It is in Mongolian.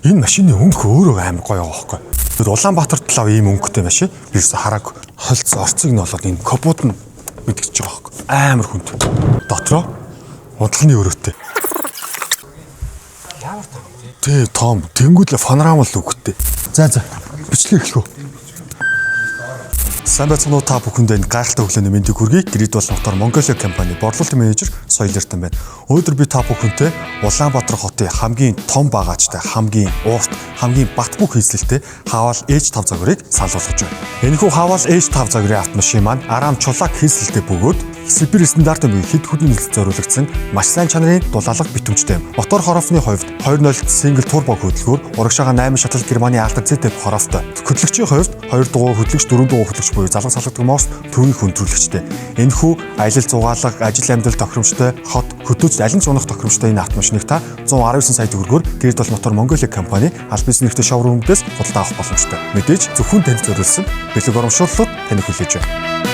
Энэ машины өнгө өөрөө амар гоё байгаа байхгүй. Тэр Улаанбаатар талаа ийм өнгөтэй машин. Би юусе харааг холц орцыг нь болоод энэ капот нь мэдгэж байгаа байхгүй. Амар хүнд. Дотроо удалны өрөөтэй. Ямар том тий. Тий, том. Тэнгүүд л панорама л үгтэй. За за. Бичлэг эхлэх үү? Сайн байцгаана уу, та бүхэнд энэ гайхалтай өглөөний мэндийг хүргэе. Great Wall Motor Mongolia компани борлуулалтын менежер Соёл Эрдэнэ байна. Өнөөдөр би та бүхэнтэй Улаанбаатар хотын хамгийн том багаажтай, хамгийн уурт, хамгийн бат бөх хийсэлтэй Haval H5 загварыг санал болгож байна. Энэхүү Haval H5 загварын автомашин маань Арам чулаак хийсэлтэй бөгөөд Сибирь стандартын буюу хэд хэдэн нийлэлд зориулагдсан маш сайн чанарын дулаалга битүүмжтэй юм. Мотор хорофны хувьд 2.0 single turbo хөдөлгөөр урагшаага 8 шатал Германы Алтан ZF хорофтой. Хөдлөгчийн хувьд 2 дугуй хөдлөгч, 4 дугуй хөдлөгч буюу залган салгадаг морс төвийн хөндрүүлэгчтэй. Энэхүү аялал зугаалга, ажил амьдрал тохиромжтой, хот хөдөөц алин ч унах тохиромжтой энэ автомашиныг та 119 сая төгрөгөөр Great Wall Motor Mongolia компани аль бизнес нэртэй шоурумдээс худалдаа авах боломжтой. Мэдээж зөвхөн танд зориулсан бэлэг урамшууллууд таныг хүлээж байна.